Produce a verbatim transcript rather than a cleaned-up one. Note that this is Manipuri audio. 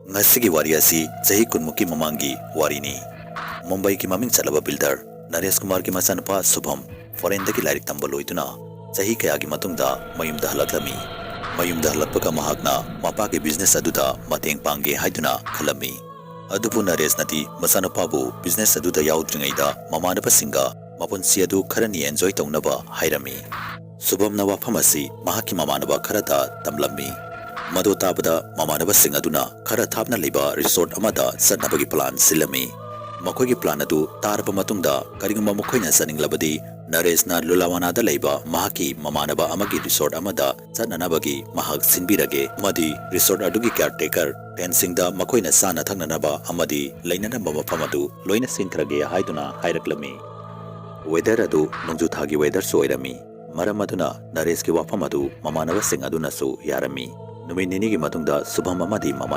ꯉꯁꯤꯒꯤ ꯋꯥꯔꯤ ꯑꯁꯤ ꯆꯍꯤ ꯀꯨꯟꯃꯨꯛꯀꯤ ꯃꯃꯥꯡꯒꯤ ꯋꯥꯔꯤꯅꯤ꯫ ꯃꯨꯝꯕꯥꯏꯒꯤ ꯃꯃꯤꯡ ꯆꯠꯂꯕ builder ꯅꯔꯦꯁ ꯀꯨꯃꯥꯔꯒꯤ ꯃꯆꯥꯅꯨꯄꯥ ꯁꯨꯚꯝ foreignꯗꯒꯤ ꯂꯥꯏꯔꯤꯛ ꯇꯝꯕ ꯂꯣꯏꯗꯨꯅ ꯆꯍꯤ ꯀꯌꯥꯒꯤ ꯃꯇꯨꯡꯗ ꯃꯌꯨꯝꯗ ꯍꯜꯂꯛꯂꯝꯃꯤ꯫ ꯃꯌꯨꯝꯗ ꯍꯜꯂꯛꯄꯒ ꯃꯍꯥꯛꯅ ꯃꯄꯥꯒꯤ business ꯑꯗꯨꯗ ꯃꯇꯦꯡ ꯄꯥꯡꯒꯦ ꯍꯥꯏꯗꯨꯅ ꯈꯜꯂꯝꯃꯤ꯫ ꯑꯗꯨꯕꯨ ꯅꯔꯦꯁꯅꯗꯤ ꯃꯆꯥꯅꯨꯄꯥꯕꯨ business ꯑꯗꯨꯗ ꯌꯥꯎꯗ꯭ꯔꯤꯉꯩꯗ ꯃꯃꯥꯟꯅꯕꯁꯤꯡꯒ ꯃꯄꯨꯟꯁꯤ ꯑꯗꯨ ꯈꯔꯅꯤ enjoy ꯇꯧꯅꯕ ꯍꯥꯏꯔꯝꯃꯤ꯫ ꯁꯨꯚꯝꯅ ꯋꯥꯐꯝ ꯑꯁꯤ ꯃꯍꯥꯛꯀꯤ ꯃꯃꯥꯟꯅꯕ ꯈꯔꯗ ꯇꯝꯂꯝꯃꯤ꯫ ꯃꯗꯨ ꯇꯥꯕꯗ ꯃꯃꯥꯟꯅꯕꯁꯤꯡ ꯑꯗꯨꯅ ꯈꯔ ꯊꯥꯞꯅ ꯂꯩꯕ resort ꯑꯃꯗ ꯆꯠꯅꯕꯒꯤ plan ꯁꯤꯜꯂꯝꯃꯤ꯫ ꯃꯈꯣꯏꯒꯤ plan ꯑꯗꯨ ꯇꯥꯔꯕ ꯃꯇꯨꯡꯗ ꯀꯔꯤꯒꯨꯝꯕ ꯃꯈꯣꯏꯅ ꯆꯠꯅꯤꯡꯂꯕꯗꯤ ꯅꯔꯦꯁꯅ ꯂꯨꯂꯥꯋꯥꯅꯥꯗ ꯂꯩꯕ ꯃꯍꯥꯛꯀꯤ ꯃꯃꯥꯟꯅꯕ ꯑꯃꯒꯤ resort ꯑꯃꯗ ꯆꯠꯅꯅꯕꯒꯤ ꯃꯍꯥꯛ ꯁꯤꯟꯕꯤꯔꯒꯦ ꯑꯃꯗꯤ resort ꯑꯗꯨꯒꯤ caretaker ꯇꯦꯟꯁꯤꯡꯗ ꯃꯈꯣꯏꯅ ꯆꯥꯅ ꯊꯛꯅꯅꯕ ꯑꯃꯗꯤ ꯂꯩꯅꯅꯕ ꯃꯐꯝ ꯑꯗꯨ ꯂꯣꯏꯅ ꯁꯤꯟꯈ꯭ꯔꯒꯦ ꯍꯥꯏꯗꯨꯅ ꯍꯥꯏꯔꯛꯂꯝꯃꯤ꯫ Weather ꯑꯗꯨ ꯅꯣꯡꯖꯨ ꯊꯥꯒꯤ weatherꯁꯨ ꯑꯣꯏꯔꯝꯃꯤ꯫ ꯃꯔꯝ ꯑꯗꯨꯅ ꯅꯔꯦꯁꯀꯤ ꯋꯥꯐꯝ ꯑꯗꯨ ꯃꯃꯥꯟꯅꯕꯁꯤꯡ ꯑꯗꯨꯅꯁꯨ ꯌꯥꯔꯝꯃꯤ꯫ ꯅꯨꯃꯤꯠ ꯅꯤꯅꯤꯒꯤ ꯃꯇꯨꯡꯗ ꯁꯨꯚꯝ ꯑꯃꯗꯤ ꯃꯃꯥꯟꯅꯕ